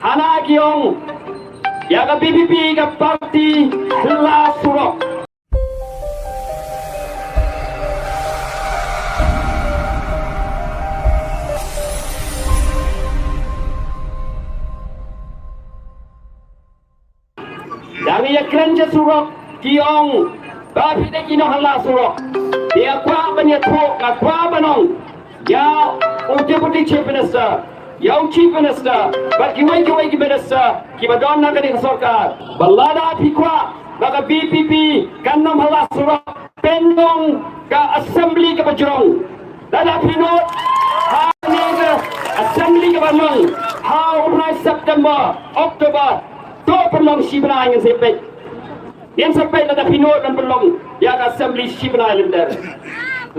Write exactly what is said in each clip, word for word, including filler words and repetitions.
Hana ki ong ïa ka VPP ka party hla surok. Dang ïa kren sha surok ki ong ba phi dei ki nonghla surok. Ïa kwah ban ïathuh, nga kwah ban ong ïa u Deputy Chief Minister, ïa u Chief Minister bad kiwei kiwei ki minister kiba don na kane ka sorkar, ba lada phi kwah ba ka VPP kan ym hla surok, pynlong ka assembly kaba jrong. Lada phi nud ha kane ka assembly kaba long ha u bnai September, October, to pynlong shi bnai ngin sa peit. Ngin sa peit lada phi nud ban pynlong ïa ka assembly shi bnai lynter.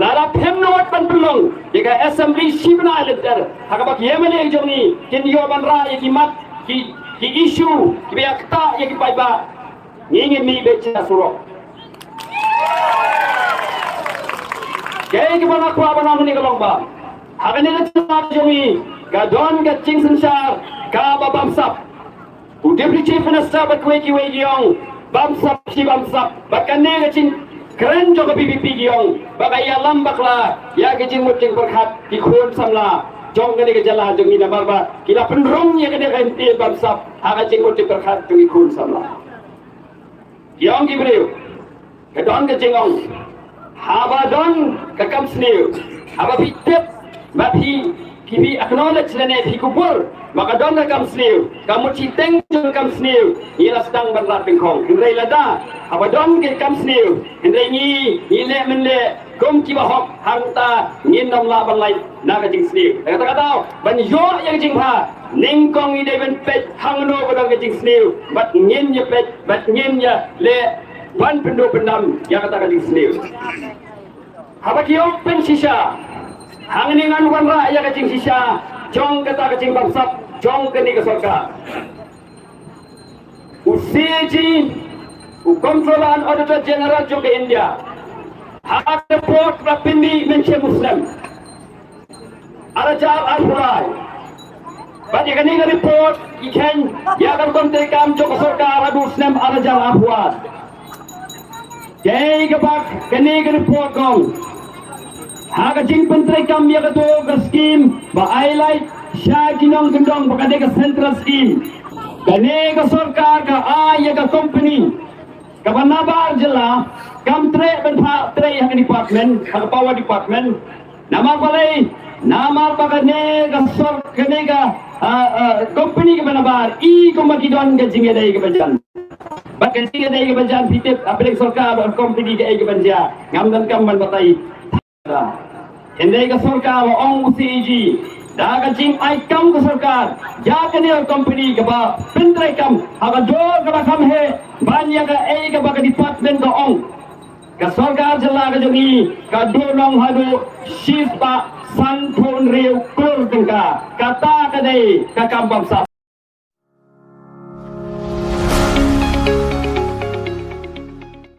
Lada phim nud ban pynlong ïa ka assembly shi bnai lynter, ha kaba ki MLA jong ngi kin ïoh ban rah ïa ki mat ki, ki issue kiba ïa ktah ïa ki paidbah, ngi ngin mih beit sha surok. Kaei kaba nga kwah ban ong kane ka long ba ha kane ka jylla jong ngi ka don ka jingsynshar kaba bamsap. U Deputy Chief Minister bad kiwei kiwei ki ong bamsap shi bamsap, bad kane ka jingkren jong ka VPP ki ong ba ka ïalam bakla ïa ka jingmut jingpyrkhat ki khun samla jong kane ka jylla jong ngi namar ba ki la pynrung ïa kane ka lynti bamsap ha ka jingmut jingpyrkhat jong ki khun samla. Ki ong ki briew, ka don ka jingong, haba don ka kam sniew, haba phi tip, ba phi, ki phi acknowledge lane phi kubur ba ka don ka kam sniew, ka mut shiteng jong ka kam sniew ngi la sdang ban rah tyngkhong. Hynrei lada haba don ka kam sniew hynrei ngi, ngi leh mynleh kum kiba hok, hangta ngin ym lah ban lait na ka jingsniew. Kata ka daw ban ïoh ïa ka jingbha nyngkong ngi dei ban peit hangno ba don ka jingsniew bad ngin ïa peit bad ngin ïa leh ban pynduh pyndam ïa kata ka jingsniew. Haba ki ong pynshisha, hangne ngan wanrah ïa ka jingshisha jong kata ka jingbamsap jong kane ka sorkar. U CAG, u Comptroller and Auditor General jong ka India, ha ka report ba la pynmih mynshem u snem ar hajar arphew lai. Bad ïa kane ka report i kheiñ ïa ka rukom treikam jong ka sorkar haduh u snem ar hajar arphew ar. Kaei kaba kane ka report ka ong? Ha ka jingpyntreikam ïa kato ka skim ba ai lait sha ki nongkyndong ba ka dei ka central skim, kane ka sorkar ka ai ïa ka company kaba nabar jylla kam treh ban phah trei ha ka department, ha ka power department. Namar balei? Namar ba kane ka sor-, kane ka, ah, ah, company kaba nabar i kumba ki don ka jingïadei kaba jan. Bad ka jingïadei kaba jan phi tip, hapdeng sorkar bad company kaei kaban jia, ngam donkam ban batai. Hynrei ka sorkar, la ong u CAG, da ka jingai kam ka sorkar ïa kane ka company kaba pyntreikam ha ka dor kaba kham heh ban ïa kaei kaba ka department ka ong, ka sorkar jylla ka jong ngi ka duh nong haduh shispah sanphew hynriew klur tyngka. Kata ka dei ka kam bamsap.